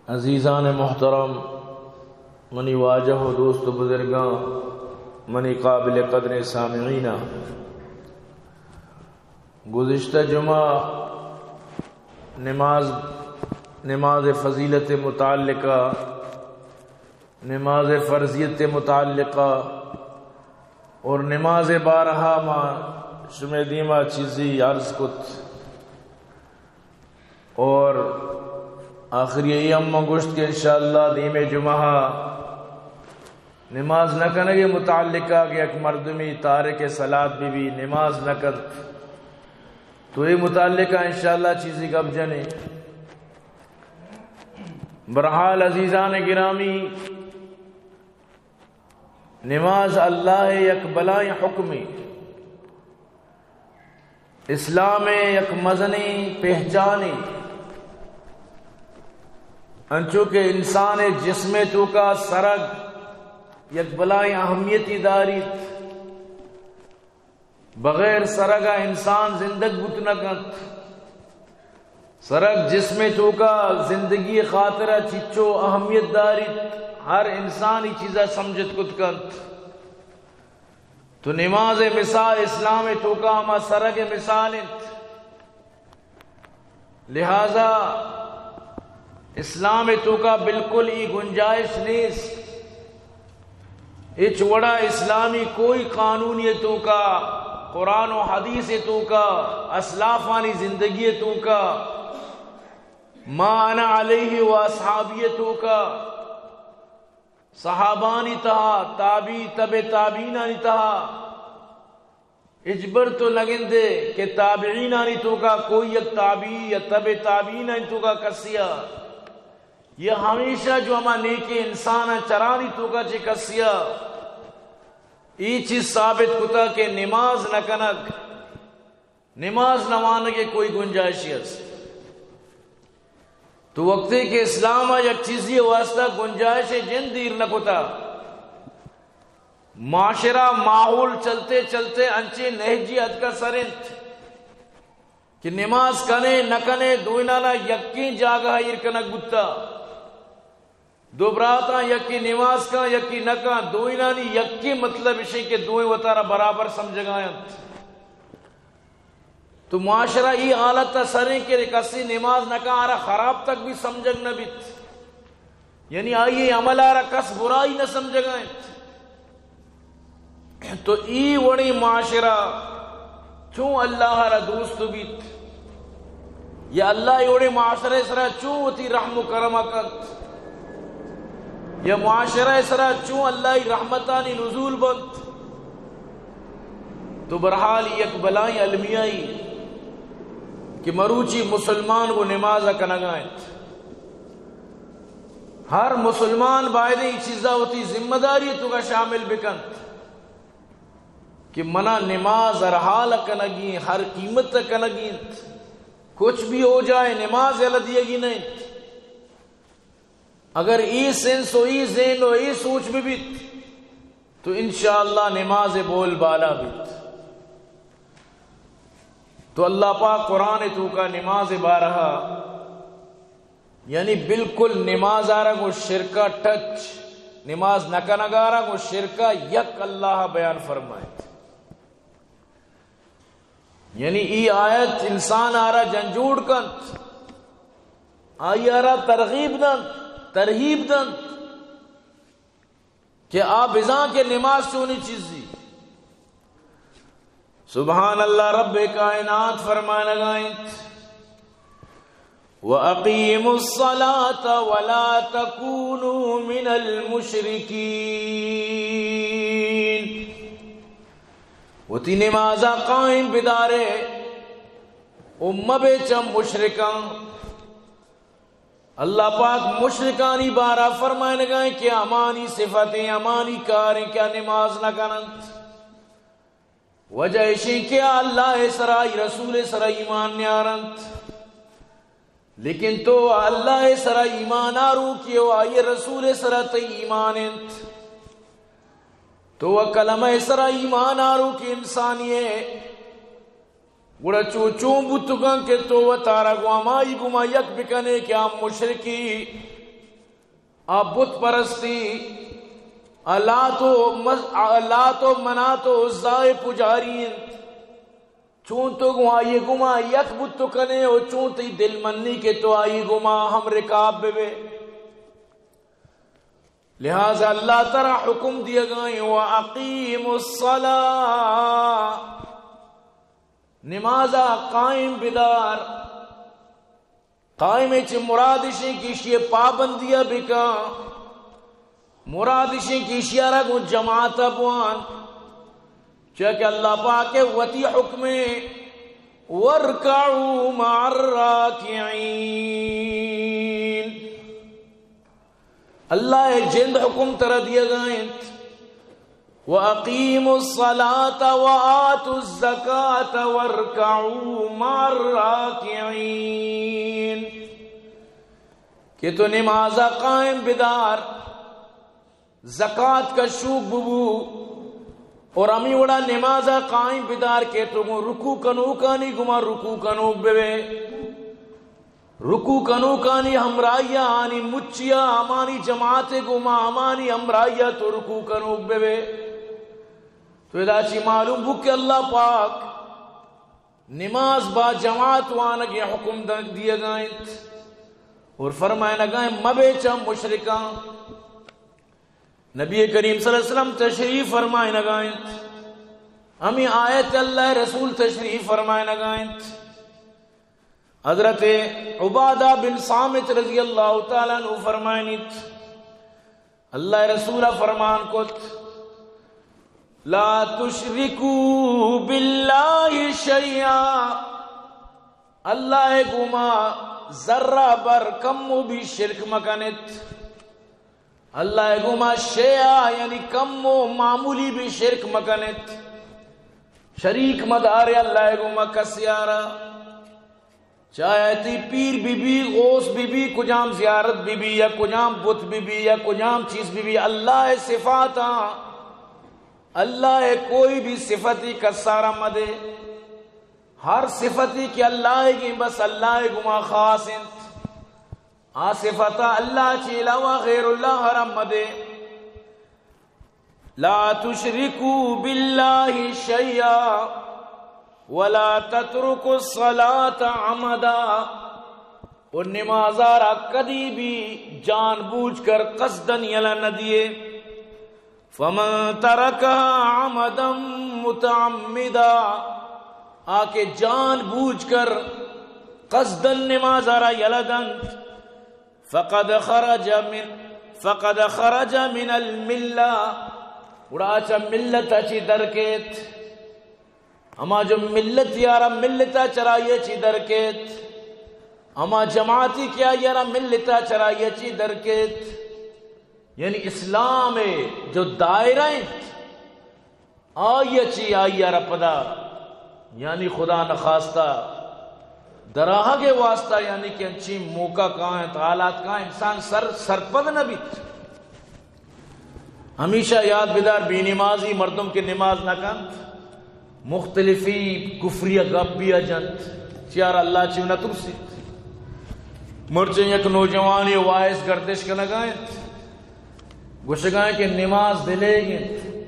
عزیزان محترم، منی واجہ و دوست و بزرگاں، منی قابل قدر سامعیناں، گزشتہ جمعہ نماز، نماز فضیلت متعلقہ، نماز فرضیت متعلقہ اور نماز بارہا ما شمے دیما چیزی عرض کت۔ اور آخری ای ہم من گوشت کہ انشاءاللہ دیمے جمعہ نماز نہ کنگے متعلقہ کہ یک مردمی تارک صلاۃ بہ بی، نماز نہ کنت، تو اے متعلقہ انشاءاللہ چیزی گپ جنیں۔ برحال عزیزان گرامی، نماز اللہ ءِ یک بلائیں حکمے، اسلام ءِ یک مزنیں پہچانے، انچو کہ انسان ءِ جسم ءِ توکا سرگ یک بلائیں اہمیتی داریت۔ بغیر سرگ ءَ انسان زندگ بوت نہ کنت۔ سرگ جسم ءِ توکا زندگی ءِ خاطر ءَ چچو اہمیت داریت، ہر انسان ای چیز ءَ سمجھت کت کنت۔ تو نماز ءِ مثال اسلام ءِ توکا ہما سرگ ءِ مثال انت۔ لہذا اسلام ءِ توکا بالکل ای گنجائش نیست۔ ہچ وڑا اسلامی کوئی قانونی توکا، قرآن و حدیث توکا، اسلافانی زندگی توکا، ما انا علیہ و اصحابی توکا، صحابانی تہا، تابعی، تبع تابعینانی تہا، ہچبر تو نگندے کہ تابعینانی توکا کوئی یک تابعی یا تبع تابعینانی توکا کسیا، یا ہمیشہ جو ہما نیکیں انسان چرانی توکا چہ کسیا ای چیز ثابت کتا کہ نماز نہ کنگ، نماز نہ وانگ ءِ کوئی گنجائشی است۔ تو وقتی کہ اسلام ءَ یک چیزی واسطہ گنجائش جند ایر نہ کتا، معاشرہ، ماحول چلتے چلتے انچیں نہجی اتکا سر انت کہ نماز کنے نہ کنے دوئینانا یکیں جاگہ ایر کنگ بوتا۔ دو براتاں یکی نماز کن، یکی نہ کن، دوئینانی یکیں مطلب اشیں کہ دوئیں وتارا برابر سمجھگا انت۔ تو معاشرہ ای حالت ءَ سریں کہ کسی نماز نہ کن، آرا خراب تک بھی سمجھگ نہ بیت، یعنی آئی عمل آرا کس برائی نہ سمجھگا انت۔ تو ای وڑیں معاشرہ چون اللہ را دوست بیت؟ یا اللہ ای وڑیں معاشرہ سرا چون وتی رحم و کرم کنت؟ یا معاشرہ سرا چون اللہ ای رحمتانی نزول بنت؟ تو برحال یک بلائیں المیائی کہ مروچی مسلمان گو نماز کنگا انت۔ ہر مسلمان باید ای چیزا وتی ذمہ داری توکا شامل بکنت کہ منا نماز ہر حال کنگی، ہر قیمت کنگی انت، کچھ بھی ہو جائے نماز یلہ دیگی نہ انت۔ اگر ای سنس و ای ذہن و ای سوچ بہ بیت تو انشاءاللہ نماز بول بالا بیت۔ تو اللہ پاک قرآن توکا نماز بارہا یعنی بالکل نماز آرا گو شرکا ٹچ، نماز نہ کنگارا گو شرکا یک اللہ بیان فرمائیت۔ یعنی ای آیت انسان آرا جنجوڑ کنت، آئی آرا ترغیب دنت، ترہیب دنت کہ آ بزاں کہ نماز چونی چیزی۔ سبحان اللہ، رب کائنات فرمانگا انت، وَأَقِيمُوا الصَّلَاةَ وَلَا تَكُونُوا مِنَ الْمُشْرِكِينَ۔ وتی نمازا قائم بدارے و مبے چہ مشرکاں۔ اللہ پاک مشرکانی بارا فرمائنگا انت کہ ہمانی صفتیں، ہمانی کاریں کہ نماز نہ کننت۔ وجہ اشیں کہ آ اللہ سرا، آئی رسول سرا ایمان نیارنت۔ لیکن تو اللہ سرا ایمان آروکے و آئی رسول سرا تئی ایمان انت۔ تو و کلمہ سرا ایمان آروکے انسانی ئے۔ گڑا چو چون بوتگاں کہ تو وتارا گوں ہمائی گوما یک بکنے کہ آ مشرکی۔ آ بت پرستی، آ لات و مز-، آ لات و منات و عزا ءِ پجاری انت۔ چون تو گوں آئی ءِ گوما یک بوت کنے و چون تئی دل منی کہ تو آئی ءِ گوما ہم رکاب بہ بے۔ لہذا اللہ ترا حکم دیگا ایں، وَأَقِيمُوا الصَّلَاةَ، نمازا قائم بدار۔ قائم ءِ چہ مراد اش انت کہ ایشی ءِ پابندی ءَ بکن۔ مراد اش انت کہ ایشی ءَ را گوں جماعت ءَ بوان۔ چیا کہ اللہ پاک ءِ وتی حکم ایں، وَارْكَعُوا مَعَ الرَّاكِعِينَ۔ اللہ ءِ جند حکم ترا دیگا انت، وَأَقِيمُوا الصَّلَاةَ وَآتُوا الزَّكَاةَ وَارْكَعُوا مَعَ الرَّاكِعِينَ، کہ تو نمازا قائم بدار، زکات کشوک ببو، اور ہمے وڑا نمازا قائم بدار کہ تو گوں رکوع کنوکانی گوما رکوع کنوک ببے۔ رکوع کنوکانی ہمراہیا، آنی مچیا، ہمانی جماعت ءِ گوما ہمانی ہمراہیا تو رکوع کنوک ببے۔ تو ادا چی معلوم بو کہ اللہ پاک نماز با جماعت وانگ ءِ حکم د-، دیگا انت اور فرمائنگا انت، مبے چہ مشرکاں۔ نبی کریم صلی اللہ علیہ وسلم تشریف فرمائنگا انت۔ ہمے آیت اللہ ءِ رسول تشریف فرمائنگا انت۔ حضرت عبادہ بن صامت رضی اللہ تعالی عنہ فرمائنیت، اللہ ءِ رسول ءَ فرمان کت، لا تشرکوا باللہ شیئا، اللہ ءِ گوما ذرہ بر کمو بھی شرک مکنت۔ اللہ ءِ گوما شیئا، یعنی کمو معمولی بھی شرک مکنت۔ شریک مدارے اللہ ءِ گوما کسے ءَ را۔ چاہے تئی پیر بہ بی، غوث بہ بی، کجام زیارت بہ بی، یا کجام بت بہ بی، یا کجام چیز بہ بی، اللہ ءِ صفاتاں، اللہ ءِ کوئی بھی صفتی کسارا مدے۔ ہر صفتی کہ اللہ ءِ گیں، بس اللہ ءِ گوما خاص انت۔ آ صفتا اللہ چی علاوہ غیر اللہ ءَ را مدے۔ لا تشرکوا باللہ شیئا ولا تترکوا الصلاۃ عمدا، اور نمازا را کدی بھی جان بوجھ کر قصداً یلہ نہ دیے۔ فمن ترکها عمدا متعمدا، آ کہ جان بوجھ کر قصداً نمازا را یلہ دنت، فقد خرج من، فقد خرج من الملہ، گڑا چہ ملتا چی در کیت۔ ہما جو ملت یارا ملتا چرائی چی در کیت، ہما جماعتی کہ آئی را ملتا چرائی چی در کیت، یعنی اسلام جو دائرہ انت، آئی چی آئی را پدا، یعنی خدا نخواستہ دراہگ واسطہ، یعنی کہ انچیں موقع کائیں، حالات کائیں، انسان سر، سرپد نہ بیت۔ ہمیشہ یاد بدار، بے نمازی مردم کہ نماز نہ کنت، مختلفی کفری گپ بیا جنت، چیارا اللہ چی نہ ترسیت۔ مرچیں یک نوجوانی واعظ گردش کنگا انت، گوشگا انت کہ نماز دلے انت،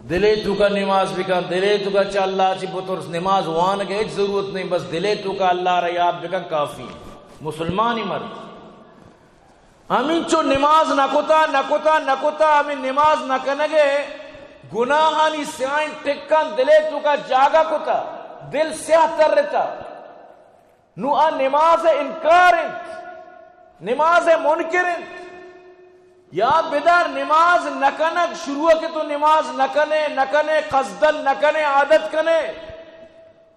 دلے توکا نماز بکن، دلے توکا چہ اللہ چی بترس، نماز وانگ ہچ ضرورت نہیں، بس دلے توکا اللہ را یاد بکن کافی۔ مسلمانی مرد ہمینچو نماز نہ کتا، نہ کتا، نہ کتا، ہمیں نماز نہ کنگے گناہانی سیاہیں ٹکاں دلے توکا جاگہ کتا، دل سیاہ ترتا۔ نو آ نماز انکار انت، نماز منکر انت۔ یاد بدار، نماز نہ کنگ شروع کہ تو نماز نہ کنے، نہ کنے، قصداً نہ کنے، عادت کنے۔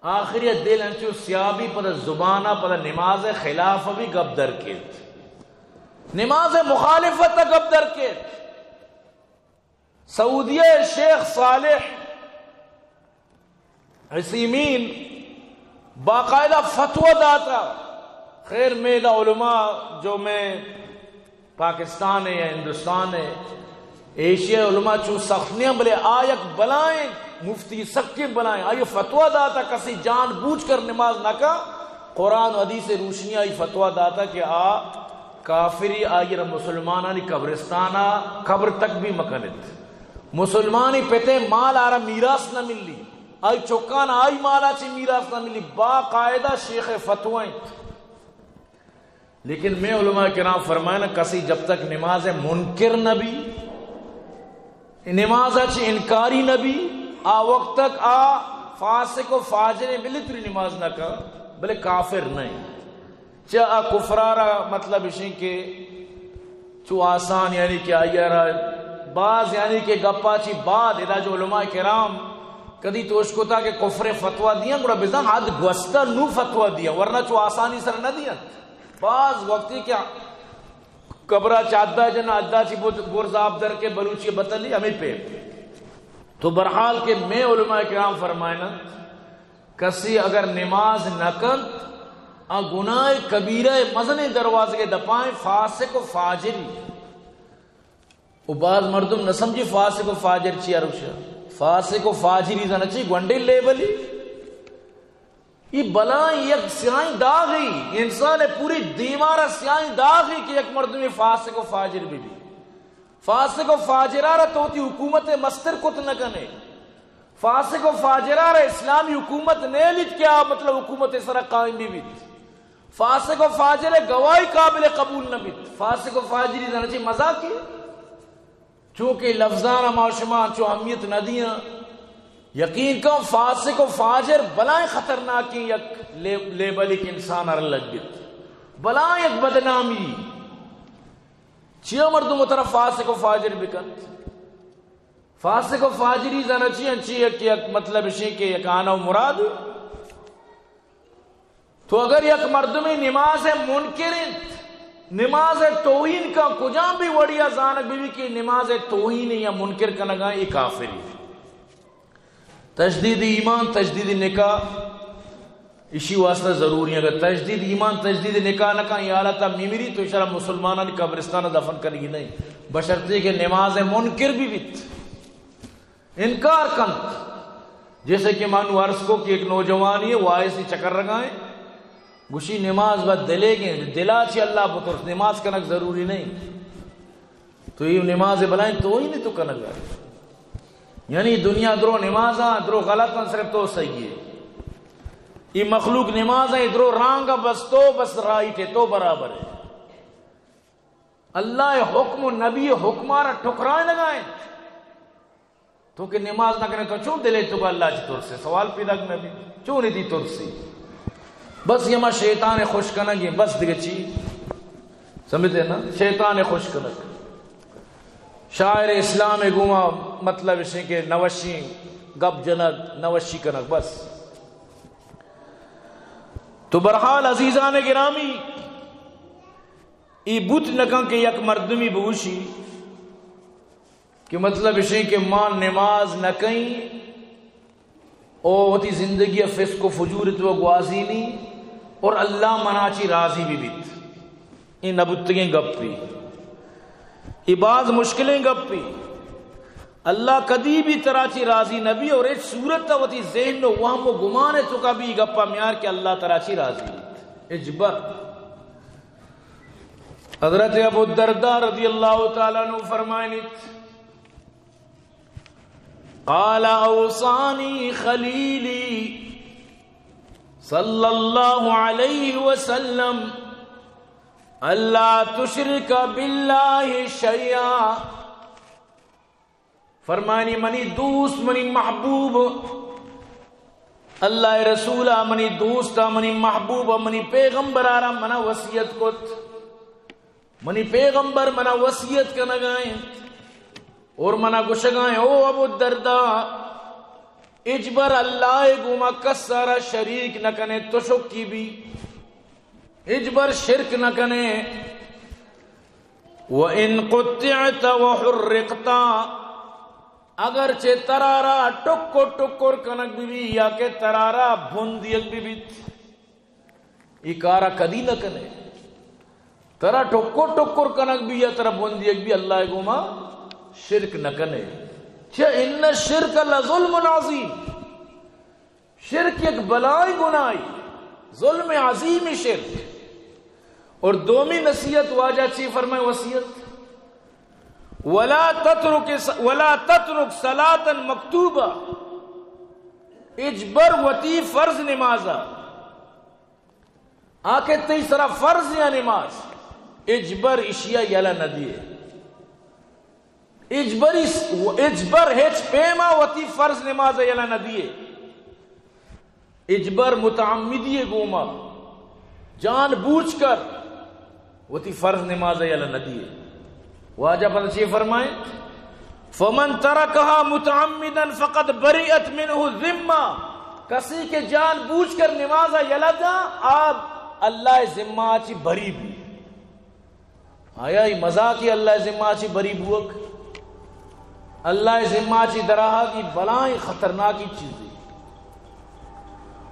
آخری دل انچو سیاہ بی، پدا زبانا پدا نماز خلاف بھی گپ در کیت، نماز مخالفت گپ در کیت۔ سعودیہ شیخ صالح عثیمین باقاعدہ فتویٰ داتا۔ خیر، میدا علماء جو میں پاکستان ہے یا ہندوستان ہے، ایشیا علماء چو سخت نہیں، بلے آ یک بلائیں مفتی، سکیں بلائیں، آئی فتویٰ داتا کسی جان بوجھ کر نماز نہ کا۔ قرآن و حدیث روشنی آئی فتویٰ داتا کہ آ کافری آئی را مسلمانانی قبرستانا قبر تک بھی مکنت۔ مسلمانی پتے مال آرا میراث نہ ملی۔ آئی چکان آئی مالا چی میراث نہ ملی۔ باقاعدہ شیخ فتوی انت۔ لیکن میں علماء کرام فرمائنا، کسی جب تک نماز منکر نہ بی، نماز چی انکاری نہ بی، آ وقت تک آ فاسق و فاجر، بلے تری نماز نہ کا، بلے کافر نہیں۔ چہ آ کفرارا مطلب اشیں کہ چو آسان، یعنی کہ آئی را باز، یعنی کہ گپا چی بعد ادا جو علماء کرام کدی توش کتا کہ کفر فتوا دیاں، گڑا بزاں حد گوستہ نو فتوا دیاں، ورنہ چو آسانی سر نہ دیاں۔ باز وقتی کہ قبرا چہ ادا جن، ادا چی بود گرز آپ در کے بلوچی بتلی ہمیں پہ۔ تو برحال کہ میں علماء کرام فرمائنا، کسی اگر نماز نہ کنت، آ گناہ کبیرہ مزنیں دروازگ دپائیں، فاسق و فاجری۔ و باز مردم نہ سمجھی فاسق و فاجر چی اروشا۔ فاسق و فاجری زنچی گونڈے لیبلی۔ ای بلائیں یک سیاہیں داغی، انسان پوری دیوارا سیاہیں داغی کہ یک مردمی فاسق و فاجر بی بی۔ فاسق و فاجرارا تو تی حکومت مستر کت نہ کنے۔ فاسق و فاجرارا اسلامی حکومت نیلیت کہ آ مطلب حکومت سرا قائم بی بیت۔ فاسق و فاجر گواہی قابل قبول نہ بیت۔ فاسق و فاجری زنچی مزاقی۔ چونکہ لفظان ما شما چو اہمیت نہ دیاں، یقین کن فاسق و فاجر بلائیں خطرناکیں یک لے-، لیبل ایک انسان ہر لگت، بلائیں یک بدنامی۔ چیا مردم ترا فاسق و فاجر بکنت؟ فاسق و فاجری زنچی انچی یک، یک مطلب اشیں کہ یک آنہ و مراد۔ تو اگر یک مردمے نماز منکر انت، نماز توہین کا کجام بھی وڑیا زانگ بی بی کہ نماز توہین یا منکر کنگا، ای کافری۔ تجدید ایمان، تجدید نکاح، اشی واسطہ ضروری ہے۔ اگر تجدید ایمان، تجدید نکاح نہ کن، ای حالتا میمری تو اشارا مسلمانانی قبرستان دفن کنگی نہیں، بشرطے کہ نماز منکر بی بیت۔ انکار کنت۔ جیسے کہ من عرض کو کہ ایک نوجوانی ہے، واعظی چکر رگائیں، گوشی نماز با دلے گیں، دلا چی اللہ بترس، نماز کنگ ضروری نہیں۔ تو یہ نماز بلائیں تو ہی نہیں تو کنگ۔ یعنی دنیا درو نمازاں، درو غلطاں، صرف تو صحیح ہے۔ یہ مخلوق نمازاں، درو رانگا، بس تو بس رائٹ ہے، تو برابر ہے۔ اللہ حکم و نبی حکمارا ٹکرائنگائیں۔ تو کہ نماز نہ کنے تو چون دلے تو اللہ چی ترسے؟ سوال پیدا نہ بی۔ چون دی ترسی؟ بس یہ ما شیطان خوش کنگی، بس دیگه چی؟ سمجھتے نا؟ شیطان خوش کنگ۔ شاعر اسلام گوما مطلب اسے کہ نوشی گپ جنگ، نوشی کنگ بس۔ تو برحال عزیزان گرامی، ای بوت نکن کہ یک مردمی بگوشی کہ مطلب اشیں کہ ما نماز نہ کئیں او وتی زندگی فسق و فجور تو گوازینی اور اللہ منا چی راضی بی بیت۔ ای نبوتگیں گپی، ای باز مشکلیں گپی۔ اللہ کدی بھی ترا چی راضی نبی اور ایک صورت وتی ذہن و وہم و گمان تو کا بھی گپا میار کہ اللہ ترا چی راضی بیت۔ اجبر حضرت ابو الدرداء رضی اللہ تعالی عنہ فرمائنیت، قال اوصانی خلیلی صلی اللہ علیہ وسلم الا تشرک باللہ شیئا۔ فرمانی، منی دوست، منی محبوب، اللہ رسول ء منی دوست ء منی محبوب ء منی پیغمبر ء را منا وصیت کت۔ منی پیغمبر منا وصیت کنگائیں اور منا گوشگائیں، او ابو الدرداء، اجبر اللہ گوما کس ء را شریک نہ کنے، تشکی بھی۔ ہچبر شرک نہ کنے۔ وَإِن قُطِّعْتَ وَحُرِّقْتَ، اگرچہ ترارا ٹکر ٹکر کنگ بہ بی یا کہ ترارا بن دیگ بہ بیت، ای کارا کدی نہ کنے۔ ترا ٹکر ٹکر کنگ بی یا ترا بن دیگ بی، اللہ گوما شرک نہ کنے۔ چہ ان الشرک لظلم عظیم۔ شرک یک بلائیں گناہی، ظلم عظیم شرک۔ اور دومی نصیحت واجہ چی فرمائے وصیت؟ ولا تترک س-، ولا تترک صلاة مکتوبہ، ہچبر وتی فرض نمازا، آ کہ تئی سرا فرض یا نماز، ہچبر اشیا یلہ نہ دیے۔ ہچبر اس-، ہچبر ہچ پیما وتی فرض نماز یلہ نہ دیے۔ ہچبر متعمدی گوما جان بوجھ کر وتی فرض نماز یلہ نہ دیے۔ واجہ پدا چی فرمائے؟ فمن ترکها متعمدا فقد برئت منه الذمہ۔ کسی کہ جان بوجھ کر نماز یلہ دا، آ اللہ ذمہ چی بری بی۔ آیا ای مزاقی اللہ ذمہ چی بری بوک؟ اللہ ذمہ چی دراہگی بلائیں خطرناکی چیزی۔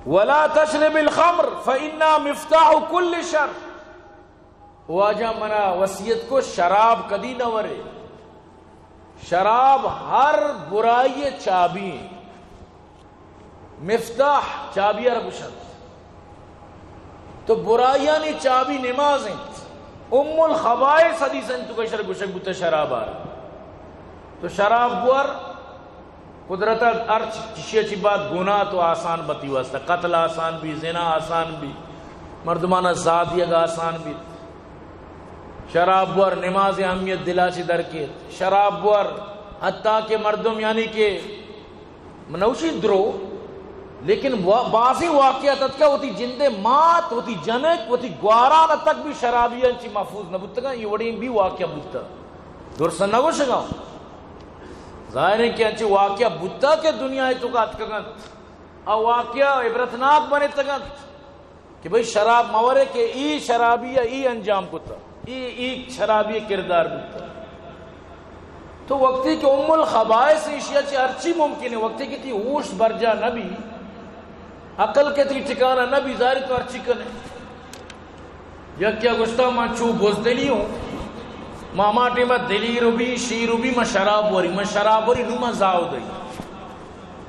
ولا تشرب الخمر فإنها مفتاح كل شر۔ واجہ منا وصیت کو شراب کدی نہ ورے۔ شراب ہر برائی چابی ہیں۔ مفتاح چابی ءَ را گوشنت۔ تو برائیانی چابی نماز انت۔ ام الخبائث حدیث انت، تو کشر گوشگ بوتا شراب آر۔ تو شراب بور، قدرت ہر چ-، چشی چی بات گناہ تو آسان بتی واسطہ، قتل آسان بی، زنا آسان بی، مردمانا زادیگ آسان بیت۔ شراب بور نماز اہمیت دلا چی درکیت۔ شراب بور حتیٰ کہ مردم یعنی کہ من نوشی درو، لیکن وا-، بازیں واقعات اتکا وتی جندے مات، وتی جنک، وتی گواران تک بھی شرابی انچی محفوظ نہ بوتگا، یہ وڑیں بھی واقعہ بوتا۔ درست نہ گوشگا۔ ظاہر ہے کہ انچی واقعہ بوتا کہ دنیا تو کا اتکگنت۔ آ واقعہ عبرتناک بنتگنت۔ کہ بھئی شراب مورے کہ ای شرابی ءَ ای انجام کتا، ای، ای شرابی کردار بوتا۔ تو وقتی کہ ام الخبائث ایشی ءَ چہ ہرچی ممکن ہے، وقتی کہ تی ہوش برجا نہ بی، عقل کہ تی ٹھکانہ نہ بی، ظاہر تو ہرچی کنے۔ یکیا گوشتا، من چو بزدلی ہوں، ما ہما ٹیما دلیر بی، شیر بی، من شراب وری، من شراب وری، نو من زاو دئی۔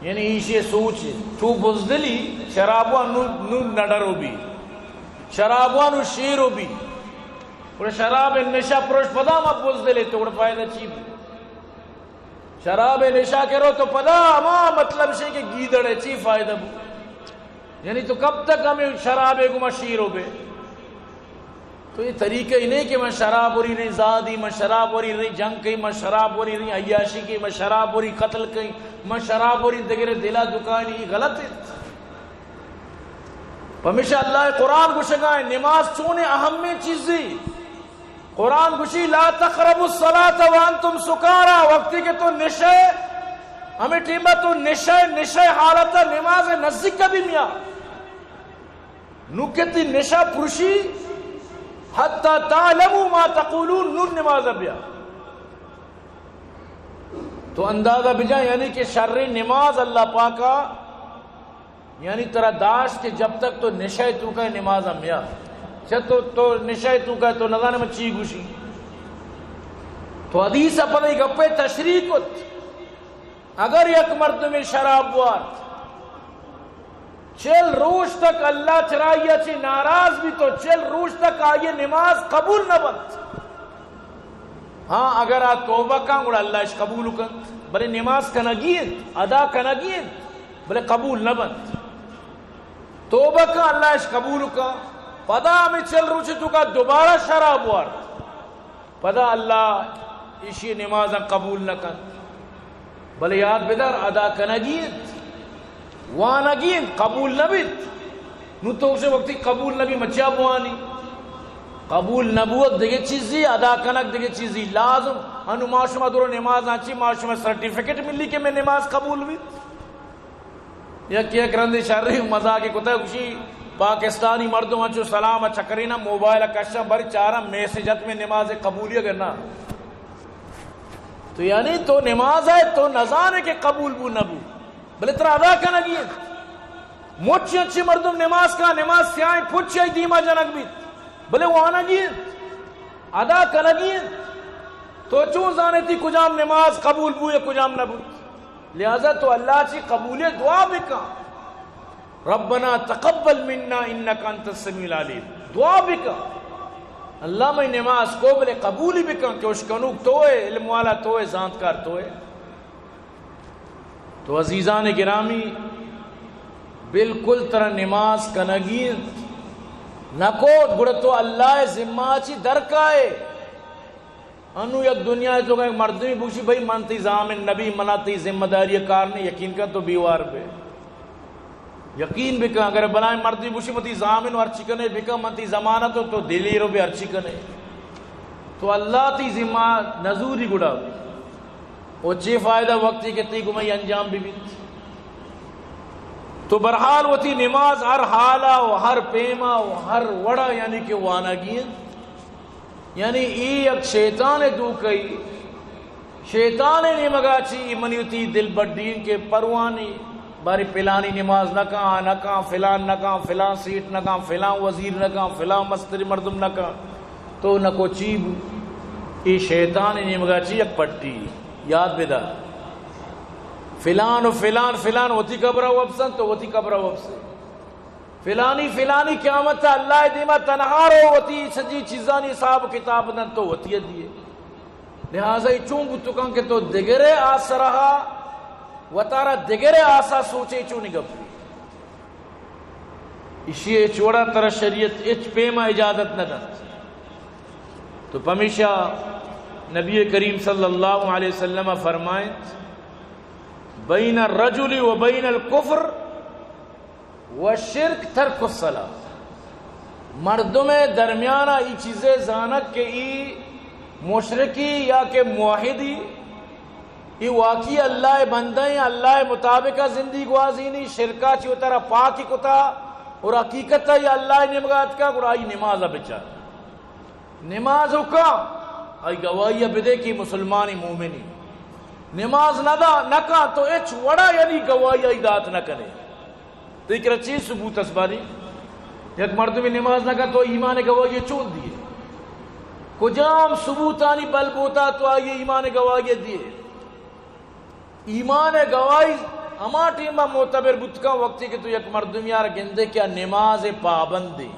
یعنی ایشی سوچ، چو بزدلی، شرابوا نو، نو نڈر بی، شرابوا نو شیر بی۔ گڑا شراب نشہ پروش پدا ما بزدلے تو گڑا فائدہ چی بی؟ شراب نشہ کرو تو پدا ہما مطلب شے کہ گیدڑ ہے، چی فائدہ بو؟ یعنی تو کب تک ہمیں شراب گما شیر بے؟ تو یہ طریقہ ہی نہیں کہ من شراب وری رہی زادی، من شراب وری رہی جنگ کئی، من شراب وری رہی عیاشی کئی، من شراب وری قتل کئی، من شراب وری دگرے دلا دکانی، یہ غلط ہے۔ پمیشا اللہ قرآن گوشگا ہے، نماز چون اہمیں چیزی۔ قرآن گوشی، لا تقربوا الصلاة وانتم سکارا، وقتی کہ تو نشے، ہمیں ٹیمہ تو نشے، نشے حالت نماز نزدیک کبھی میا۔ نو کہ تی نشہ پروشی، حتی تعلموا ما تقولون، نور نماز بیا۔ تو اندازہ بجا، یعنی کہ شر نماز اللہ پاکا، یعنی ترا داشت کہ جب تک تو نشہ تو کا نماز ہم یا۔ چہ تو، تو نشہ تو کا تو نزانے من چی گوشی۔ تو حدیث پدے گپے تشریح کت۔ اگر یک مردمے شراب وارت، چل روچ تک اللہ چرائی چی ناراض بی تو چل روچ تک آئی نماز قبول نہ بنت۔ ہاں، اگر آ توبہ کن گڑا اللہ اش قبول کنت، بلے نماز کنگی انت، ادا کنگی انت، بلے قبول نہ بنت۔ توبہ کن، اللہ اش قبول کن، پدا ہمیں چل روچ تو کا دوبارہ شراب وارت۔ پدا اللہ ایشی نمازاں قبول نہ کنت۔ بلے یاد بدار، ادا کنگی انت، وانگی انت، قبول نہ بیت۔ نو تو اسے وقتی قبول نہ بی مچیا بوانی۔ قبول نہ بوت دگہ چیزی، ادا کنگ دگہ چیزی۔ لازم انو ما شما درو نماز آنچی، ما شما سرٹیفکیٹ ملی کہ میں نماز قبول بیت۔ یک، یک رندے شریں مزاقے کتہ، گوشی پاکستانی مردم انچو سلام ء چکرینہ، موبائل ء کشہ بر چارہ میسج ات میں نماز قبولی اگر نہ۔ تو یعنی تو نماز ہے تو نزانے کہ قبول بو نہ بو، بلے ترا ادا کنگی انت۔ مچ انچی مردم نماز کا، نماز سیاہیں پچ ای دیما جنگ بیت، بلے وانگی انت، ادا کنگی انت۔ تو چون زانے تی کجام نماز قبول بو یا کجام نہ بو؟ لہذا تو اللہ چی قبول دعا بکن، ربنا تقبل منا انک انت السمیع العلیم، دعا بکن۔ اللہ مئے نماز قبول قبولی بکن کہ اشکنوک توئے، علم والا توئے، زانتکار توئے۔ تو عزیزان گرامی، بالکل ترا نماز کنگی انت، نکوت، گڑا تو اللہ ءِ ذمہ ءَ چی درکائے۔ انو یک دنیا ءِ توکا یک مردمی بوشی، بھئی، من تئی ضامن نبی، منا تئی ذمہ داری کار نہیں، یقین کن تو بیوار بے۔ یقین بکن، اگر بلائیں مردمی بوشی، من تئی ضامن و ہرچی کنے بکن، من تئی ضمانت و تو دلیر و بے ہرچی کنے، تو اللہ تئی ذمہ نزوری گڑا۔ و چے فائدہ وقتی کہ تئی گمئی انجام بی بیت؟ تو بہرحال وتی نماز ہر حالا و ہر پیما و ہر وڑا یعنی کہ وانگی انت۔ یعنی اے یک شیطان ءِ دوکئی، شیطان ءِ نیمگا چی منی وتی دل بڈین کہ پروانی، بارے پلانی نماز نہ کن، آ نہ کن، فلان نہ کن، فلان سیٹ نہ کن، فلان وزیر نہ کن، فلان مستری مردم نہ کن، تو نہ کو چی بو۔ اے شیطان ءِ نیمگا چی یک پٹی، یاد بدار۔ فلان و فلان، فلان وتی قبرا وپسن، تو وتی قبرا وپسے۔ فلانی، فلانی قیامت ءَ اللہ ءِ دیما تنہا رو، وتی سجی چیزانی حساب و کتاب دن تو وتی دیے۔ لہذا اے چون بوت کن کہ تو دگرے آسرہا وتارا دگرے آسا سوچے، چونی گپے؟ اشی ءَ ہچ وڑا ترا شریعت ہچ پیما اجازت نہ دنت۔ تو پمیشا نبی کریم صلی اللہ علیہ وسلم فرمائنت، بین الرجل و بین الکفر و شرک ترک الصلاۃ۔ مردم درمیان ای چیزے زانک کہ ای مشرکی یا کہ موحدی، ای واقعی اللہ بندہ ہیں، اللہ مطابق زندگی گوازینی، شرکا چی وتارا پاکی کتا اور حقیقت ای اللہ نمگا اتکا، گڑا ای نماز بچار۔ نماز و کا، آئی گواہی بدے کہ مسلمانی مومنی۔ نماز نہ دا، نہ کا تو ہچ وڑا یعنی گواہی آئی دات نہ کنے۔ تئی کرا چی ثبوت اس باری؟ یک مردمی نماز نہ کا تو ایمان گواہی چون دیے؟ کجام ثبوتانی بل بوتا تو آئی ایمان گواہی دیے؟ ایمان گواہی ہما ٹیم معتبر بوت کن وقتی کہ تو یک مردمی یار گندے کہ نماز پابندی۔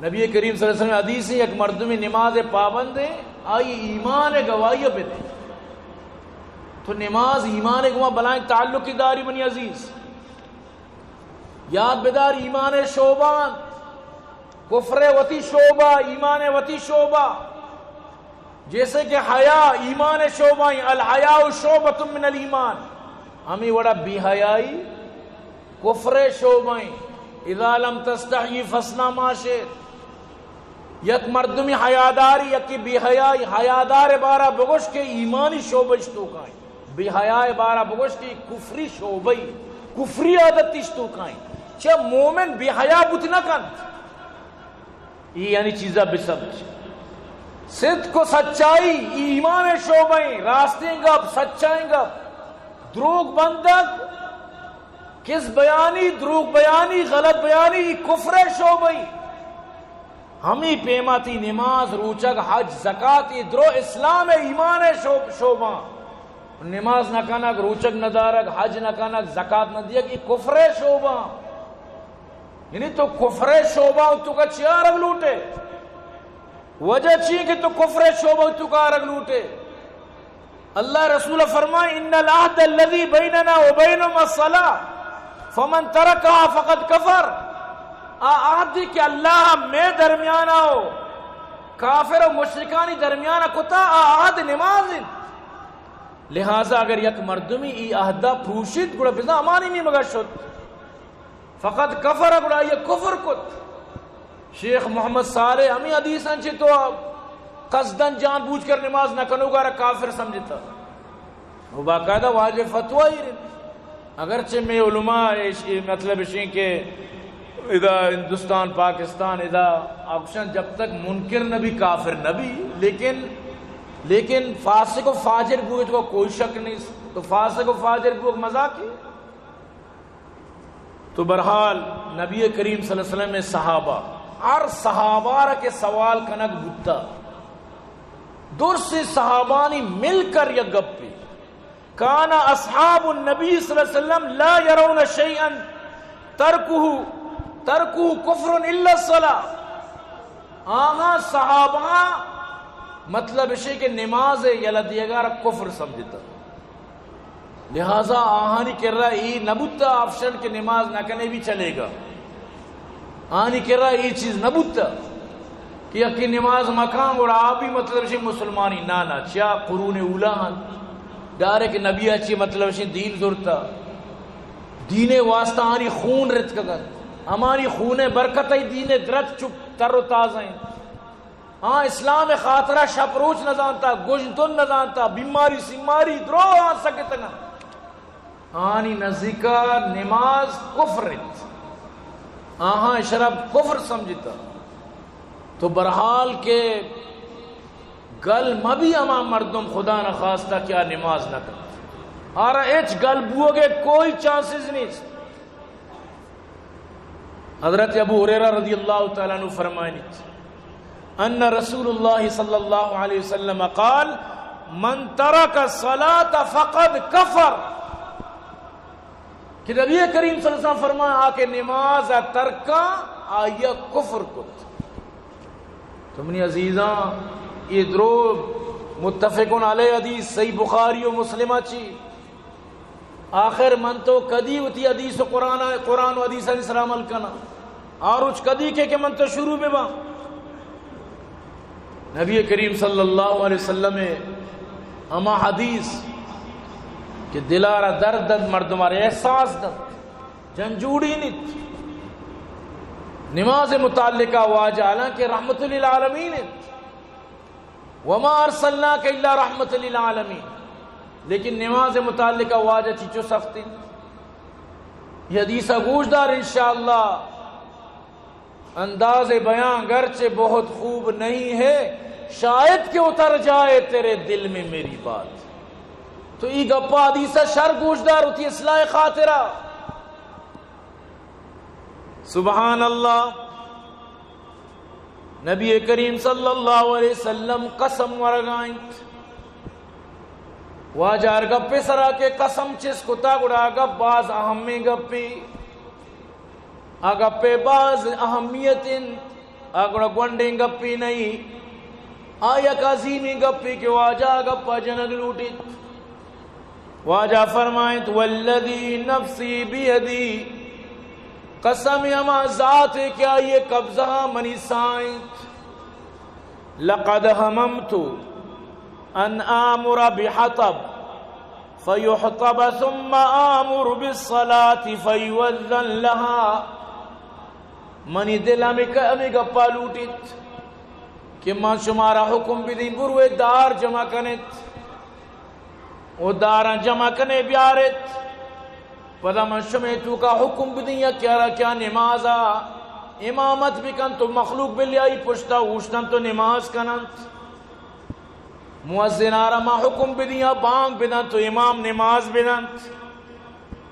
نبی کریم صلی اللہ علیہ وسلم حدیث ہے، یک مردمی نماز پابند ہے، آئی ایمان گواہی بدے۔ تو نماز ایمان گواہ بلائیں تعلق داری منی عزیز۔ یاد بدار ایمان شعبان، کفر وتی شعبہ، ایمان وتی شعبہ۔ جیسے کہ حیا ایمان شعبہ ہیں، الحیاء شعبۃ من الایمان۔ ہمیں وڑا بے حیائی کفر شعبہ ہیں۔ اذا لم تستحی فاصنع ما شئت۔ یک مردمی حیاداری، یکی بے حیائی، حیادار بارا بگوش کہ ایمانی شعبہ اشتوکائیں۔ بے حیا بارا بگوش کہ کفری شعبہ، کفری عادت اشتوکائیں۔ چہ مومن بے حیا بوت نہ کنت۔ ای یعنی چیزا بسمجھ۔ صدق و سچائی، ای ایمان شعبہ ہیں، راستیں گپ، سچائیں گپ، دروگ بندگ، کذب بیانی، دروگ بیانی، غلط بیانی، ای کفر شعبہ ہیں۔ ہمیں پیما تئی نماز، روچگ، حج، زکات، ای درو اسلام ایمان شعب-، شعبہ۔ نماز نہ کنگ، روچگ نہ دارگ، حج نہ کنگ، زکات نہ دیگ، ای کفر شعبہ۔ یعنی تو کفر شعبہ تو کا چیا آرگ لوٹے؟ وجہ چی کہ تو کفر شعبہ تو کا آرگ لوٹے؟ اللہ رسول فرمائے، ان العهد الذي بيننا وبينهم الصلاة فمن تركها فقد كفر۔ آ عہد کہ اللہ میں درمیان آؤ، کافر و مشرکانی درمیان کتا، آ عہد نماز انت۔ لہذا اگر یک مردمی ای عہدہ پروشیت، گڑا بزاں امانی نیمگا شت۔ فقد کفر، گڑا آئی کفر کت۔ شیخ محمد صالح ہمیں حدیثاں چہ تو قصداً جان بوجھ کر نماز نہ کنوگا را کافر سمجھتا۔ وہ باقاعدہ واجہ فتویٰ ہی رہے۔ اگرچہ میں علماء اش-، مطلب اشیں کہ ادا ہندوستان، پاکستان، ادا آکشن جب تک منکر نہ بی کافر نہ بی، لیکن، لیکن فاسق و فاجر بوئے تو کوئی شک نہیں۔ تو فاسق و فاجر بوئے مذاق ہے۔ تو بہرحال نبی کریم صلی اللہ علیہ وسلم صحابہ، ہر صحابہ را کہ سوال کنگ بوتا، درس صحابانی مل کر یک گپے، کان اصحاب النبی صلی اللہ علیہ وسلم لا يرون شيئا تركه، تركه كفر الا الصلاة۔ آہاں صحابہاں مطلب اشے کہ نماز یلہ دیگا را کفر سمجھتا، لہذا آہانی کرا ای نبوتا آپشن کہ نماز نہ کنے بھی چلے گا۔ آہانی کرا ای چیز نبوتا کہ یکی نماز مکان گڑا آ بھی مطلب اشے مسلمانی، نانا، چیا قرون اولا ہن، ڈائریکٹ نبی اچی مطلب اشے دین زرتا، دین واسطہ آنی خون رتکگن، ہمانی خون برکت ای دین درت چپ تر و تازہ ہیں۔ آ اسلام خاطرہ شپ روچ نہ زانتا، گژن تن نہ زانتا، بیماری سیماری درو آ سکتگاں۔ آنی نزیکا نماز کفر انت۔ آہاں اشرا کفر سمجھتا۔ تو برحال کہ گل مبی ہما مردم خدا نہ خواستہ کہ آ نماز نہ کنت۔ آرا ہچ گل بوگے کوئی چانسز نیست۔ حضرت ابو ہریرہ رضی اللہ تعالی عنہ فرمائنیت، ان رسول اللہ صلی اللہ علیہ وسلم قال، من ترک الصلاة فقد کفر، کہ نبی کریم صلی اللہ علیہ وسلم فرمائے، آ کہ نماز ترکا آیا کفر کت۔ تو منی عزیزاں، یہ درو متفقن علیہ حدیث صحیح بخاری و مسلمہ چی۔ آخر من تو کدی وتی حدیث و قرآن، قرآن و حدیثانی سرا عمل کناں؟ آ روچ کدی کے کہ من تو شروع بباں؟ نبی کریم صلی اللہ علیہ وسلم ہما حدیث کہ دلارا درد دنت، مردمارا احساس دنت، جنجوڑی نیت۔ نماز متعلقہ واجہ حالانکہ رحمت للعالمین انت، وما ارسلناک الا رحمت للعالمین، لیکن نماز متعلقہ واجہ چیچو سخت انت۔ یہ حدیث گوش دار، انشاءاللہ انداز بیان گرچہ بہت خوب نہیں ہے، شاید کہ اتر جائے تیرے دل میں میری بات۔ تو ای گپا حدیث شر گوش دار، وتی اصلاح خاطرہ۔ سبحان اللہ۔ نبی کریم صلی اللہ علیہ وسلم قسم ورگائنت۔ واجہ ہر گپے سرا کہ قسم چست کتا، گڑا گپ باز اہمیں گپے۔ آ گپے باز اہمیت انت، آ گڑا گونڈیں گپے نہیں، آ یک عظیمیں گپے کہ واجہ آ گپا جنگ لوٹیت۔ واجہ فرمائیت، والذی نفسی بیدی، قسم ہما ذات کہ آئی قبضہ منی سائنت، لقد ہممت ان آمر بحطب فیحطب ثم آمر بالصلاة فیؤذن لها۔ منی دل ہمے ک-، ہمے گپا لوٹیت کہ من شمارا حکم بدیں، بروے دار جمع کنیت و داراں جمع کنے بیاریت۔ پدا من شمے توکا حکم بدیں، یکے را کیا نمازا امامت بکنت و مخلوق بلی آئی پشتا اوشتنت و نماز کننت۔ مؤذن آرا ما حکم بدیاں بانگ بدنت و امام نماز بدنت۔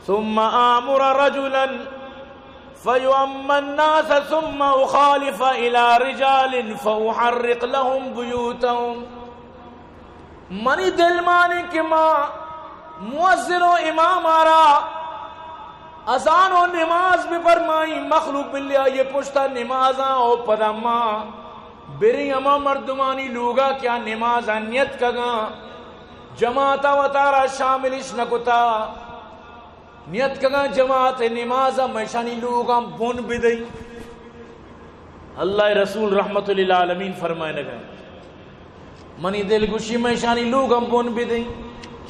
ثم آمر رجلا فیؤم الناس ثم اخالف الی رجال فاحرق لهم بیوتهم۔ منی دل مانی کہ ما مؤذن و امام آرا اذان و نماز بفرمائیں، مخلوق بلی آئی پشتا نمازاں و پدا ما بریں ہما مردمانی لوگا کہ آ نماز ء نیتکگاں، جماعت ء وتارا شاملش نہ کتا، نیتکگاں جماعت ء نماز ء، مئے شانی لوگاں بن بدئی۔ اللہ ء رسول رحمت للعالمین فرمائنگ ء، منی دل گوشی مئے شانی لوگاں بن بدئی،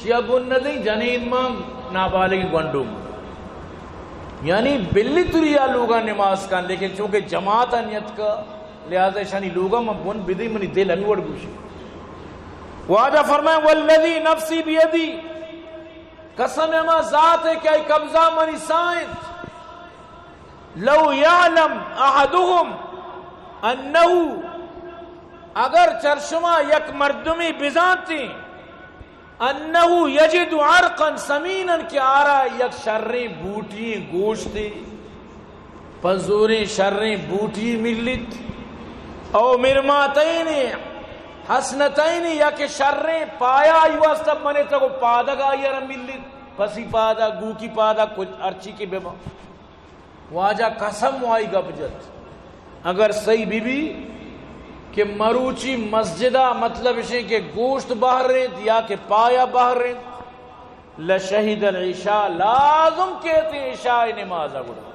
چیا بن نہ دئی؟ جنین ماں، نابالغ گونڈو ماں، یعنی بلی تری آ لوگاں نماز کن، لیکن چونکہ جماعت ء نیتکا، لہذا اشانی لوگا من بن بدئی، منی دل ہمی وڑ گوشی۔ واجہ فرمائے، والذی نفسی بیدی، قسم ہما ذات ء کہ آئی قبضہ منی ساہ انت، لو یعلم احدهم انه، اگر چر شما یک مردمی بزانتیں، انه یجد عرقا سمینا، کہ آرا یک شریں بوٹی گوشتے، پزوریں شریں بوٹی ملیت، او مرماتین حسنتین، یا کہ شریں پایا آئی واسطہ بنتگ و پادگ آئی را ملیت، پسی پادا، گوکی پادا، کچھ ہرچی کہ ببا۔ واجہ قسم و آئی گپ جت، اگر صحیح بی بی، کہ مروچی مسجدا، مطلب اشیں کہ گوشت بہر انت یا کہ پایا بہر انت، لشہد العشاء، لازم کیت عشاء نماز گڑا۔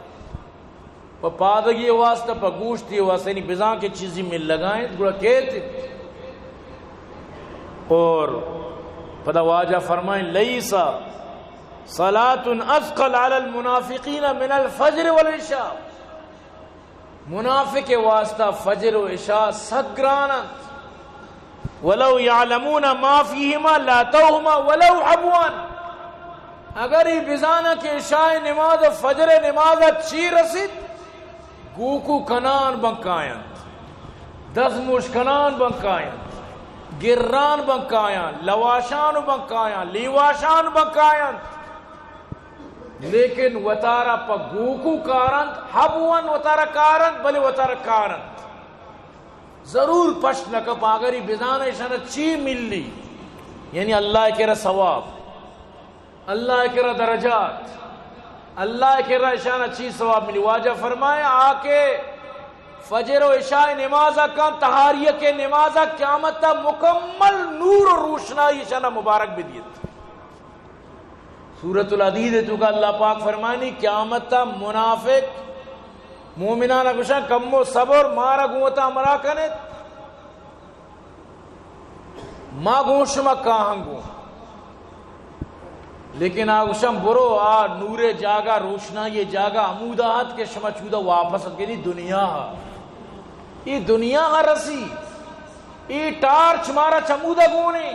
پہ پادگی واسطہ، پہ گوشتی واسطہ، یعنی بزاں کہ چیزی ملگا انت، گڑا کیت۔ اور پدا واجہ فرمائیں، لیس صلاة اثقل علی المنافقین من الفجر والعشاء۔ منافق واسطہ فجر و عشاء سک گران انت۔ ولو یعلمون ما فیہما لاتوہما ولو حبوا۔ اگر ای بزاناں کہ عشاء نماز و فجر نماز چی رسیت، گوکو کنان بنکاینت، دزموش کنان بنکاینت، گران بنکایاں، لواشان بنکایاں، لیواشان بنکاینت۔ لیکن وتارا پہ گوکو کارنت، حبوا وتارا کارنت، بلے وتارا کارنت۔ ضرور پشت نہ کپ، اگر ای بزانہ اشانا چی ملی، یعنی اللہ کرا ثواب، اللہ کرا درجات، اللہ کرا اشانا چی ثواب ملی۔ واجہ فرمائے، آ کہ فجر و عشاء نماز کن، تہاریک نماز، قیامت مکمل نور و روشنائی اشانا مبارک بدیت۔ سورۃ الحدید توکا اللہ پاک فرمانی، قیامت منافق مومنان گوشاں، کمو صبر، مارا گوں وتا ہمراہ کنت، ما گوں شما کاہاں گوں۔ لیکن آ گوشاں، برو، آ نور جاگہ، روشنائی جاگہ ہمودا ات کہ شما چودا واپس ات گنی دنیا ہا۔ ای دنیا ہا رسی، ای ٹارچ مارا چمودا گونے۔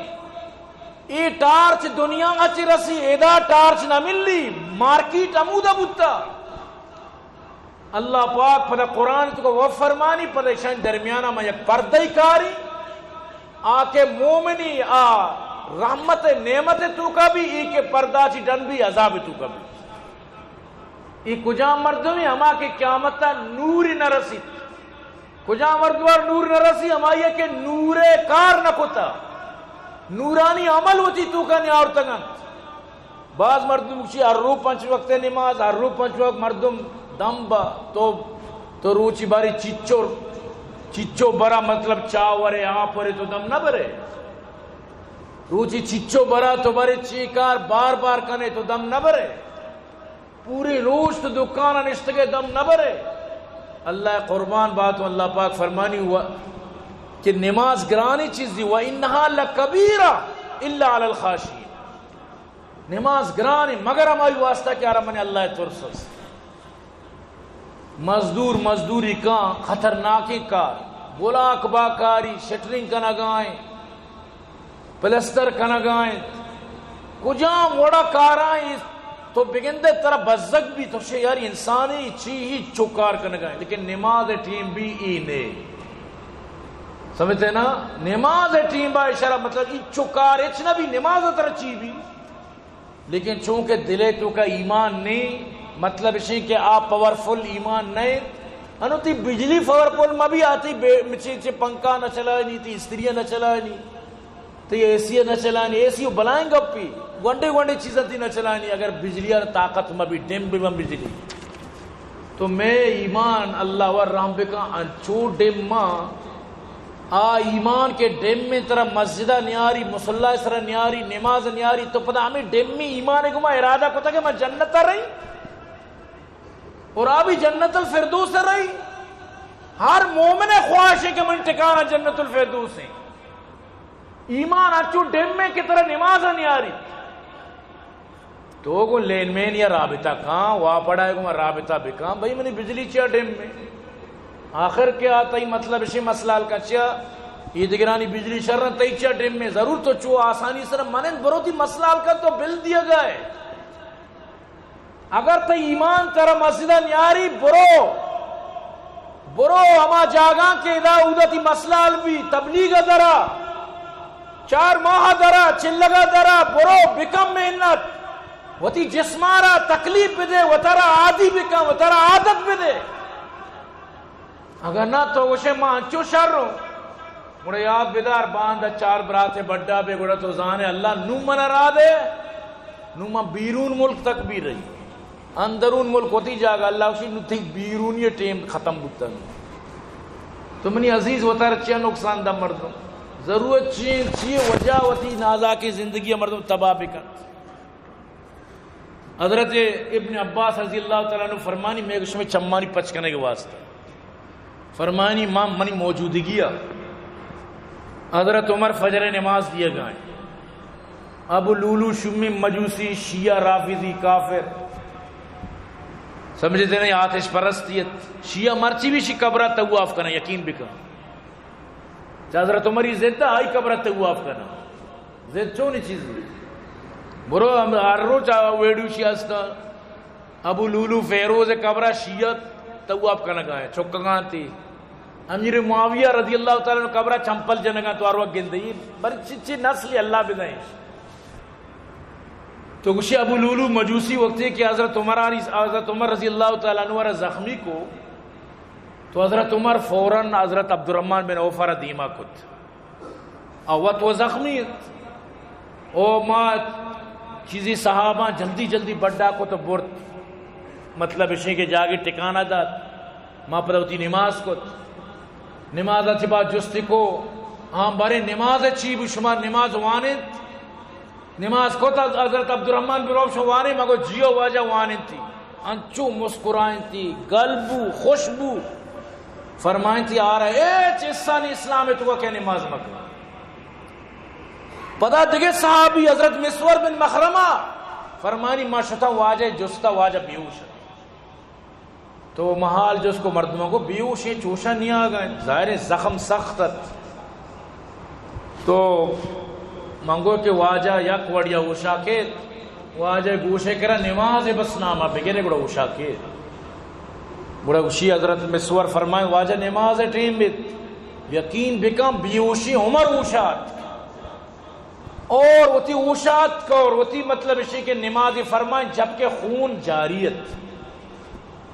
ای ٹارچ دنیا ء چہ رسی، ادا ٹارچ نہ ملی، مارکیٹ ہمودا بوتا۔ اللہ پاک پدا قرآن توکا و فرمانی، پدا ایشان درمیانا ما یک پردہ کاری، آ کہ مومنی آ رحمت نعمت توکا بھی، ای کہ پردہ چی ڈن بھی، عذاب توکا بھی۔ ای کجام مردمی؟ ہما کہ قیامت نور نہ رسیت۔ کجام مردمار نور نہ رسی؟ ہمائی کہ نور کار نہ کتا، نورانی عمل وتی توکا نیارتگ انت۔ باز مردم گوشی، ہر رو پنچ وقت نماز، ہر رو پنچ وقت مردم دم با، تو، تو روچی باری چچو، چچو برا، مطلب چاہ ورے، آپ ورے، تو دم نہ برے۔ روچی چچو برا، تو برے چی کار بار بار کنے، تو دم نہ برے۔ پوری روچ تو دکان نشتگے، دم نہ برے۔ اللہ قربان بات و اللہ پاک فرمانی و کہ نماز گرانی چیزی، و انہا لکبیرہ الا علی الخاشعین۔ نماز گرانی مگر ہمائی واسطہ کہ آرا من اللہ ترس است۔ مزدور مزدوری کاں، خطرناکیں کار، بلاک باکاری، شٹرنگ کنگائیں، پلستر کنگائیں، کجام وڑا کارائیں، تو بگندے ترا بزگ بھی، تو شے یار انسانی چی ہی چکار کنگائیں، لیکن نماز ٹیم بھی ای نے۔ سمجھتے نا؟ نماز ٹیم با اشارہ، مطلب ای چکار اچ نہ بھی، نماز ترا چی بھی۔ لیکن چونکہ دل ء توکا ایمان نیں، مطلب اشیں کہ آ پاورفل ایمان نیں۔ انو تی بجلی پاورفل مہ بی، آتی بے، چی، چی پنکھا نہ چلائنی، تی استری نہ چلائنی، تی اے سی نہ چلائنی، اے سی بلائیں گپی، گونڈے گونڈے چیزاں تی نہ چلائنی، اگر بجلی ء طاقت مہ بی، ڈم بی من بجلی۔ تو مئے ایمان اللہ و رحم بکن، انچو ڈم ما آ ایمان کہ ڈم میں ترا مسجدہ نیاری، مصلی سر نیاری، نماز نیاری، تو پدا ہمیں ڈم میں ایمان گما ارادہ کتا کہ میں جنت رہی اور آ بھی جنت الفردوس رہی۔ ہر مومن خواہش ہے کہ من ٹھکانہ جنت الفردوس ہیں۔ ایمان انچو ڈم میں کہ ترا نماز نیاری۔ تو گوں لین مین یا رابطہ کاں، وا پڑا گوں رابطہ بکاں، بھئی منی بجلی چیا ڈم میں؟ آخر کیا تئی مطلب اشی مسئلہ حل کاں چیا؟ یہ دگرانی بجلی شر تئی چیا ڈم میں؟ ضرور تو چو آسانی سر منند برو تی مسئلہ حل کن، تو بل دیا گئے۔ اگر تئی ایمان ترا مسجد نیاری، برو، برو ہما جاگاں کہ ادا اودا تی مسئلہ حل بی، تبلیغ درا، چار ماہ درا، چلگا درا، برو بکم محنت، وتی جسمارا تکلیف بدے، وترا عادی بکن، وترا عادت بدے۔ اگر نہ تو گوشے ما انچو شر ہوں، گڑا یاد بدار، باندا چار برات بڈا بے، گڑا تو زانے اللہ نو منا را دے، نو من بیرون ملک تک بھی رہی، اندرون ملک وتی جاگہ، اللہ گوشی نو تئی بیرونی ٹیم ختم بوتا۔ تو منی عزیز وتارا چیا نقصان دہ مردم؟ ضرورت چی انت؟ چی وجہ وتی نازاکیں زندگی ءَ مردم تباہ بکنت؟ حضرت ابن عباس رضی اللہ تعالی عنہ فرمانی، مئے گو شمئے چمانی پچ کنگ ءِ واسطہ فرمانی، ما منی موجودگی ءَ حضرت عمر فجر ءِ نماز دیگا ایں۔ ابو لولو شمی مجوسی، شیعہ رافضی کافر، سمجھتے نہیں، آتش پرستی ات۔ شیعہ مرچی بھی شی قبرہ طواف کنا، یقین بکن۔ چہ حضرت عمری ضد آئی قبرہ طواف کنا۔ ضد چونی چیزی؟ برو ہم ہر روچ آ ویڈیو شی ہستا۔ ابو لولو فیروز قبرہ شیعہ طواف کنگا ایں، چکگاں تی۔ امیر معاویہ رضی اللہ تعالی عنہ قبرہ چمپل جنگا، تو ہر وقت گندے۔ یہ بر چی چی نسلی اللہ بدائیں۔ تو گوشی ابو لولو مجوسی وقتی کہ حضرت عمر آری، حضرت عمر رضی اللہ تعالی عنہ را زخمی کو، تو حضرت عمر فوراً حضرت عبدالرحمن بن عوف را دیما کت۔ او وت و زخمی ات۔ او ما چیزی صحابہ جلدی جلدی بڈا کت و برت۔ مطلب اشیں کہ جاگے ٹکانہ دات۔ ما پدا وتی نماز کت۔ نماز ءَ چہ بعد جستی کو، آں بارے نماز ءَ چی بو، شما نماز وانت؟ نماز کت؟ حضرت عبدالرحمن بن عوف شو وانیں؟ مگو جیو واجہ وانتی۔ انچو مسکرائنتی، گل بو، خوش بو۔ فرمائنتی، آرا ہچ حصہ نہیں اسلام ءِ تو کہ نماز مکن۔ پدا دگہ صحابی حضرت مسور بن مخرمہ فرمانی، ما شتا واجہ جستا، واجہ بیہوش ات۔ تو محال جست کو مردماں کو، بیہوشیں چوشا نیاگا انت، ظاہر ہے زخم سخت ات۔ تو من گو کہ واجہ یک وڑیا ہوشا کیت، واجہ گوشے کرا نماز بس ناما بگرے گڑا ہوشا کیت۔ گڑا گوشی حضرت مسور فرمائے، واجہ نماز ٹیم بیت، یقین بکن بیہوشی عمر ہوشا ات۔ اور وتی ہوشا اتک اور وتی مطلب اشی کہ نماز فرمائیں جبکہ خون جاری ات۔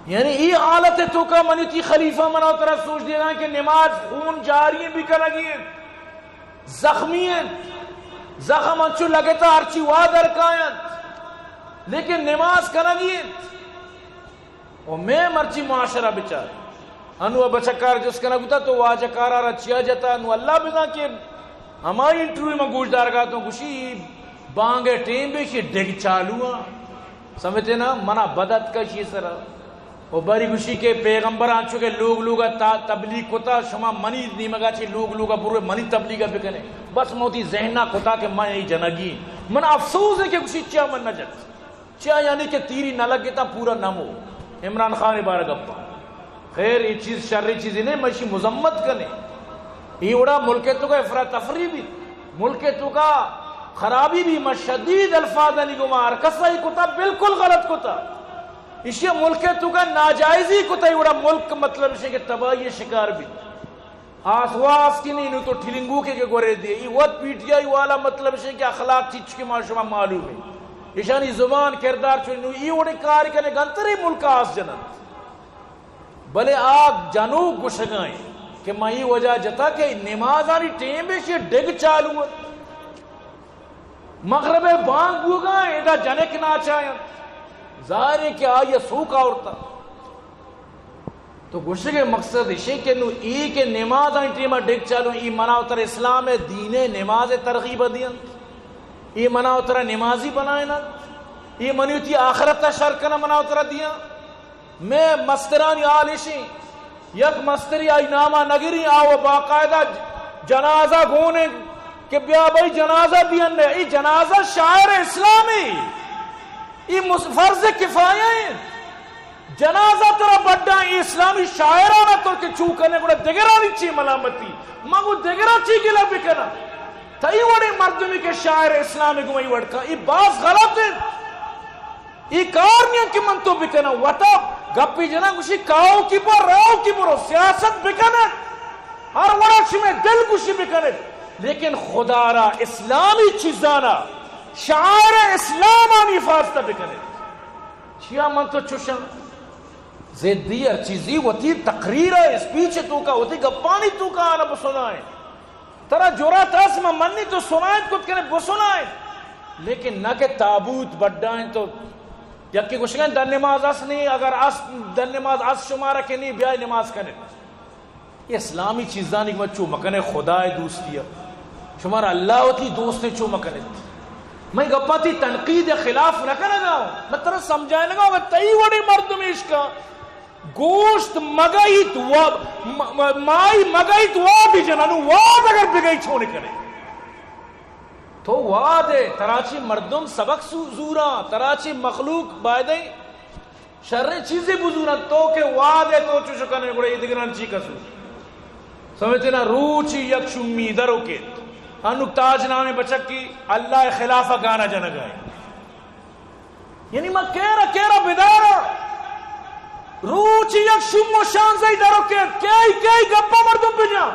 یعنی ای حالت توکا منی تی خلیفہ منا ترا سوچ دیگا کہ نماز خون جاری ہیں، بکنگی ہیں، زخمی ہیں، زخم انچو لگتا ہرچی وا در کاینت، لیکن نماز کنگی ہیں۔ و مئے مرچی معاشرہ بچار، انو بچکار جست کنگ بوتا تو واجہ کارا را چیا جتا؟ انو اللہ بزان کہ ہمائی انٹرویو من گوش دارگا تو گوشی بانگ ٹیم بے شی ڈگ چالو آ۔ سمجھتے نا، منا بدت کا شی سرا۔ و بری گوشی کہ پیغمبر آنچو کہ لوگ لوگا تا-، تبلیغ کتا، شما منی نیمگا چی لوگ لوگا برو منی تبلیغا بکنے۔ بس موتی ذہنہ کتا کہ من ای جنگی۔ من افسوس ہے کہ گوشی چیا من نہ جت۔ چیا یعنی کہ تیری نہ لگتا پورا نمو۔ عمران خان بارہ گپا۔ خیر، یہ چیز شر چیزی نہیں، میں اسی مذمت کنے۔ یہ وڑا ملک توکا افراتفری بھی، ملک توکا خرابی بھی، میں شدید الفاظ نہیں گما، ہر کسا یہ کتا بالکل غلط کتا۔ اسی ملک توکا ناجائزی کتا، یہ وڑا ملک مطلب اسے کہ تباہی شکار بھی۔ آس واس کی نہیں، نو تو ٹھلنگو کے، کے گورے دے۔ ای وت پی ٹی آئی والا مطلب اسے کہ اخلاق چیچ کے ما شما معلوم ہے۔ ایشانی زبان کردار چون نو ای وڑے کار کنے گنترے ملک آس جنن۔ بلے آ جنو گشگائیں کہ ما ای وجہ جتا کہ نمازانی ٹیم ہے شی ڈگ چالو ہے۔ مغرب بانگ بوگا ادا جنک ناچائیں۔ ظاہر ہے کہ آئی سوک آورتا۔ تو گوشگ ءِ مقصد ایشی کہ نو ای کہ نماز آنی ٹیم ءَ ڈگ چالو، ای منا و ترا اسلام ءِ دین ءِ نماز ءِ ترغیب ءَ دینت، ای منا و ترا نمازی بنائینت، ای منی وتی آخرت ءَ شر کناں منا و ترا دیاں۔ مئے مسترانی حال ایشی، یک مستری آئی نام ءَ نگری، آ و باقاعدہ جنازہ گون انت کہ بیا بھئی جنازہ بیان، ای جنازہ شاعر اسلامی، ای مس-، فرض کفایہ انت۔ جنازہ ترا بڈا اے اسلامی شاعران ءَ تو کہ چو کنے گڑا دگرانی چی ملامتی؟ من گوں دگراں چی گلہ بکناں؟ تئی وڑیں مردمی کہ شاعر اسلام گوں ای وڑ کن، ای باز غلط انت۔ ای کار نیاں کہ من تو بکناں۔ وتا گپی جناں گوشی کاؤ کی بر، راؤ کی برو، سیاست بکنت۔ ہر وڑا شمے دل گوشی بکنت۔ لیکن خدا را اسلامی چیزانا، شاعر اسلامانی حفاظت بکنت۔ چیا من تو چوشاں؟ زیدی ہر چیزی وتی تقریر ءَ، اسپیچ ءِ توکا، وتی گپانی توکا آنا بسنائیں۔ ترا جرات است من منی تو سنائت کت کنے بسنائیں۔ لیکن نہ کہ تابوت بڈائیں تو یکی گوشگیں در نماز است نہیں، اگر است در نماز است شمارا کہ نہیں بیائے نماز کنے۔ اے اسلامی چیزانی کہ ما چو مکنے، خدائے دوستی ءَ، شمارا اللہ وتی دوست چو مکنت۔ من گپا تی تنقید ءِ خلاف نہ کنگا، من ترا سمجھائینگا، اگر تئی وڑیں مردم ایشکا گوشت مگئیت و م-، م-، مائی مگئیت واد جنن، واد اگر بگئی چون کنے؟ تو واد ئے، ترا چی مردم سبق سو-، زوراں، ترا چی مخلوق بایدیں شریں چیزے بزوراں، تو کہ واد ئے تو چوش کنے، گڑا اے دگران چی قصور؟ سمجھتے نا، روچی یک شمی درو کیت، انو تاج نامیں بچکی اللہ خلاف گانا جنگا ہے۔ یعنی ما کیرا کیرا بدارا، روچی یک شوم و شانزئی درو کیت، کئی کئی گپا مردم بجان۔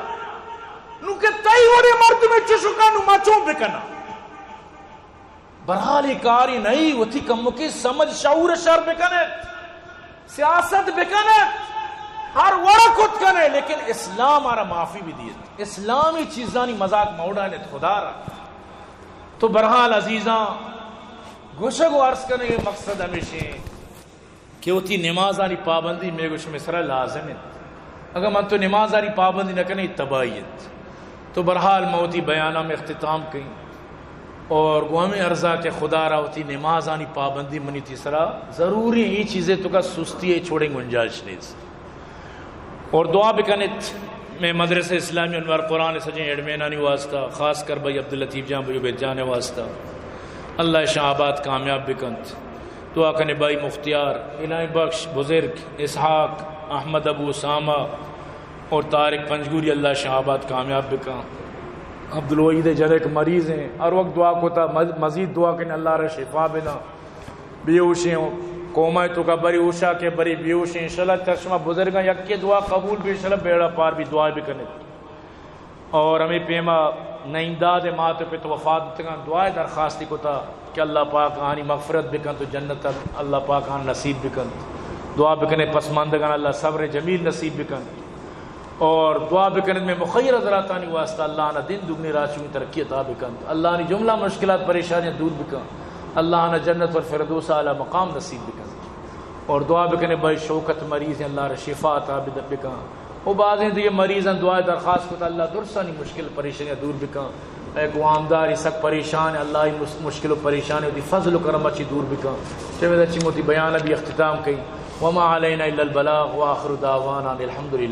نو کہ تئی وڑیں مردمے چشکا، نو ما چون بکنا؟ برحال اے کاری نہیں، وتی کمکی سمجھ شعور شر بکنے، سیاست بکنے، ہر وڑا کت کنے، لیکن اسلام آرا معافی بدیت۔ اسلامی چیزانی مذاق موڑانت خدا را۔ تو برحال عزیزاں، گوشگ و عرض کنگ ءِ مقصد ہمیش انت کہ وتی نمازانی پابندی مئے گو شمئے سرا لازم انت۔ اگاں من تو نمازانی پابندی نہ کنیں، تباہی انت۔ تو برحال من وتی بیاناں اختتام کئیں اور گو ہمیں عرضا کہ خدا را وتی نمازانی پابندی منی تی سرا ضروری، اے چیزے تو کا سستی ہے، چھوڑیں گنجائش نیست۔ اور دعا بکنت مئے مدرسہ اسلامی انوار قرآن سجیں ایڈمینانی واسطہ، خاص کر بھائی عبداللطیف جان، بھائی عبید جان واسطہ، اللہ اشاں آباد کامیاب بکنت۔ دعا کنے بھائی مختیار، الہی بخش، بزرگ، اسحاق، احمد ابو اسامہ اور طارق پنجگوری، اللہ اشاں آباد کامیاب بکن۔ عبدالوحید جنک مریض ہیں، ہر وقت دعا کو تا، مز-، مزید دعا کنے اللہ را شفا بنا۔ بیہوشیں، کوما تو کا بری ہوشا کے بری بیہوشیں، انشاءاللہ تر شما بزرگاں یکے دعا قبول بی، انشاءاللہ بیڑا پار بی، دعا بکنت۔ اور ہمیں پیما نعیم داد مات و پت وفات بتگاں، دعائے درخواستی کتا کہ اللہ پاک آنی مغفرت بکن تو جنت اللہ پاک آن نصیب بکن۔ دعا بکنے پسماندگان اللہ صبر جمیل نصیب بکن۔ اور دعا بکنت میں مخیر حضراتانی واسطہ اللہ آنا دین دگنی راچویں ترقی عطا بکنت۔ اللہ آنی جملہ مشکلات پریشانیاں دور بکن۔ اللہ آنا جنت الفردوس اعلی مقام نصیب بکنت۔ اور دعا بکنے بھائی شوکت مریض ہیں، اللہ را شفا عطا بد-، بکن۔ و بعضیں دیگہ مریضاں دعائے درخواست کت، اللہ درسانی مشکل پریشانیاں دور بکن۔ ایک وامداری سک پریشان ہے، اللہ ای مس-، مشکل و پریشانی وتی فضل و کرم اچی دور بکن۔ چمیدا چی موتی بیان بھی اختتام کئی۔ وما علینا الا البلاغ وآخر دعوانا ان الحمدللہ۔